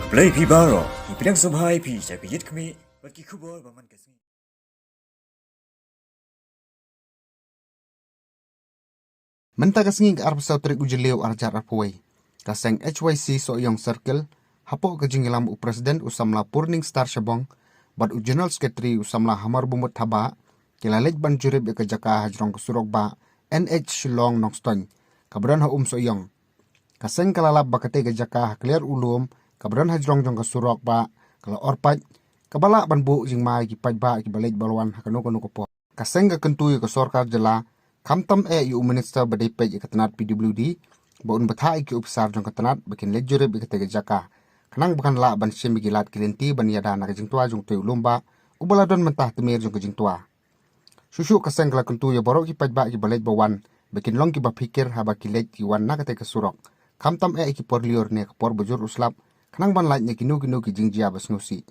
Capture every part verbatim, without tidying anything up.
Khublei phi baroh, ngi pdiang sngewbha ïa phi sha ka Ïit Khmih bad ki khubor ba man ka sngi. Mynta ka sngi ka arphew saw tarik u Jylliew arhajar arphew wei, ka seng H Y C Sohiong Circle, hapoh ka jingïalam u President u samla Purning Star Shabong bad u General Secretary u samla Hamar Bumut Thabah, ki la leit ban jurip ïa ka jaka hajrong ka surok bah N H Shillong Nongstoiñ, kaba don ha Um Sohiong. Ka seng ka la lap ba katei ka jaka ha kliar u lum kaba don hajrong jong ka surok bah ka la orpait, kaba lah ban buh jingma ïa ki paidbah kiba leit ba wan ha kano kano ka por. Ka seng ka kyntu ïa ka sorkar jylla, khamtam eh ïa u minister ba dei peit ïa ka tnat P W D, ba un bthah ïa ki ophisar jong ka tnat ba kin leit jurip ïa katei ka jaka, khnang ba kan lah ban shim ïa ki lad ki lynti ban ïada na ka jingtwa jong utei u lum bah uba la don mynta ha tmier jong ka jingtwa. Shuh shuh ka seng ka la kyntu ïa baroh ki paidbah kiba leit ba wan ba kin long kiba phikir haba ki leit ki wan na katei ka surok, khamtam eh ïa ki por lyiur ne ka por ba jur u slap, khnang ban lait na kino kino ki jingjia ba sngewsih.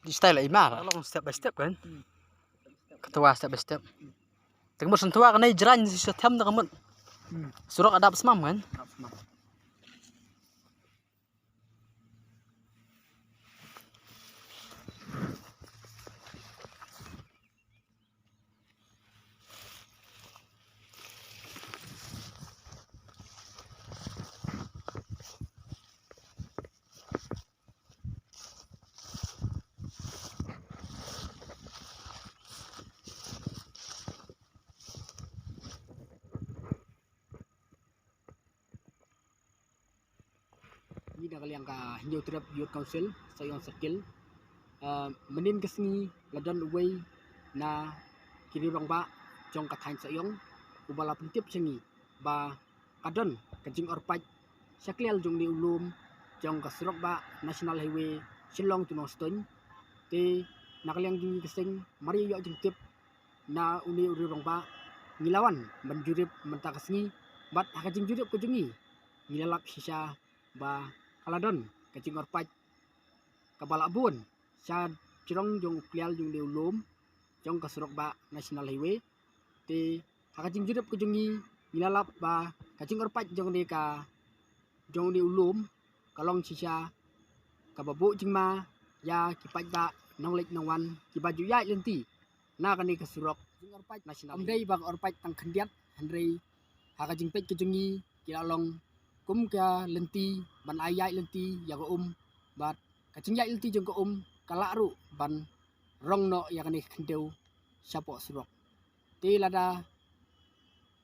Di style i mar, long step by step kan. Ka twa step by step. Teng mut shen twa kane jrang si sa them da ka mut. Surok adap smam kan. Ngi da ka liang ka Hynñiewtrep Youth Council, Sohiong Circle. Ah, mynnin ka sngi la don uwei na ki riew rangbah jong ka thaiñ Sohiong uba la pyntip sha ngi ba ka don ka jingorpait sha kliar jong une u lum jong ka surok bah National Highway Shillong to Nongstoiñ. Te na ka liang jong ngi ka seng mar ïa ïoh jingtip na une u riew rangbah, ngi la wan ban jurip mynta ka sngi, bad ha ka jingjurip ka jong ngi, ngi la lap shisha ba ka la don ka jingorpait kaba la bun sha jrong jong u kliar jong une u lum jong ka surok bah National Highway. Te ha ka jingjurip ka jong ngi, ngi la lap ba ka jingorpait jong une ka, jong une u lum ka long shisha kaba buh jingma ïa ki paidbah nongleit nongwan kiba ju ïaid lynti na kane ka surok. Jingorpait National Highway. Ym dei ba ka orpait tang khyndiat, hynrei ha ka jingpeit ka jong ngi ki la long kum ka lynti ban ai ïaid lynti ïa ka um, bad ka jingïaid lynti jong ka um ka lah ruh ban rong noh ïa kane ka khyndew shapoh surok. Te lada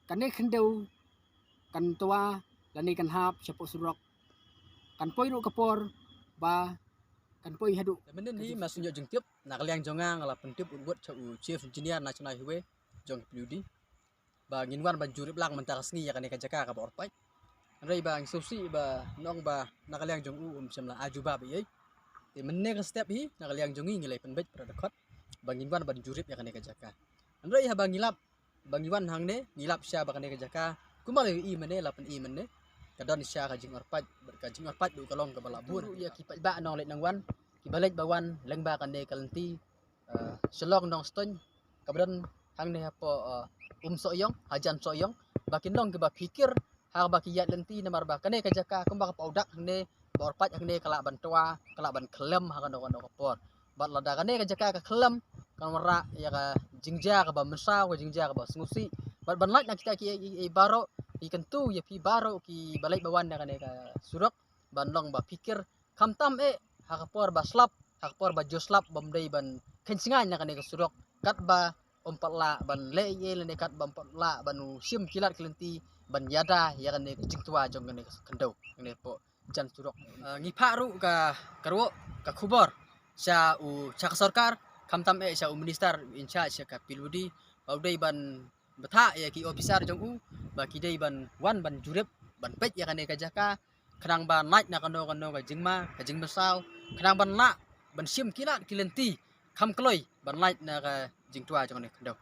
kane ka khyndew kan twa lane kan hap shapoh surok, kan poi ruh ka por ba kan poi haduh. Te mynnin hi ma shu ïoh jingtip, na ka liang jong nga nga la pyntip ut wut sha u Chief Engineer National Highway jong ka P W D ba ngin wan ban jurip lang mynta ka sngi ïa kane ka jaka kaba orpait. Hynrei ba ngi sngewsih ba nong ba na ka liang jong u um shym la ai jubab ei ei. Te mynne ka step hi na ka liang jong ngi ngi la pynbeit para dkhot ba ngin wan ban jurip ïa kane ka jaka. Hynrei haba ngi lap ba ngi wan hangne, ngi lap sha ba kane ka jaka kumba la ïohi mynne, la pyni mynne, ka don sha ka jingorpait, bad ka jingorpait ruh ka long kaba la bun ïa ki paidbah nongleit nongwan kiba leit ba wan lyngba kane ka lynti, eh, Shillong Nongstoiñ, kaba don hangne hapoh, eh, Um Sohiong, hajan Sohiong, ba kin long kiba phikir ha kaba ki ïaid lynti, namar ba kane ka jaka kumba ka pawdak hangne, ba orpait hangne ka lah ban twa, ka lah ban khyllem ha kano kano ka por. Bad lada kane ka jaka ka khyllem, kan wanrah ïa ka jingjia kaba mynsaw, ka jingjia kaba sngewsih. Bad ban lait na kita ki, ki, ki baroh, ngi kyntu ïa phi baroh kiba leit ba wan na kane ka surok ban long ba phikir, khamtam eh ha ka por ba slap, ha ka por ba ju slap, bym dei ban kheiñ sngain na kane ka surok, katba ym pat lah ban leh ei ei lane katba ym pat lah ban u shim ki lad ki lynti ban ïada ïa kane ka jingtwa jong kane ka khyndew, kane hapoh jan surok. Ah, ngi phah ruh ka, ka ruh ka khubor sha u, sha ka sorkar, khamtam eh sha u minister in charge sha ka P W D, ba u dei ban bthah ïa ki ophisar jong u ba ki dei ban wan ban jurip, ban peit ïa kane ka jaka, khnang ban lait na kano kano ka jingma, ka jingmynsaw, khnang ban lah ban shim ki lad ki lynti kham kloi ban lait na ka jingtwa jong kane ka khyndew.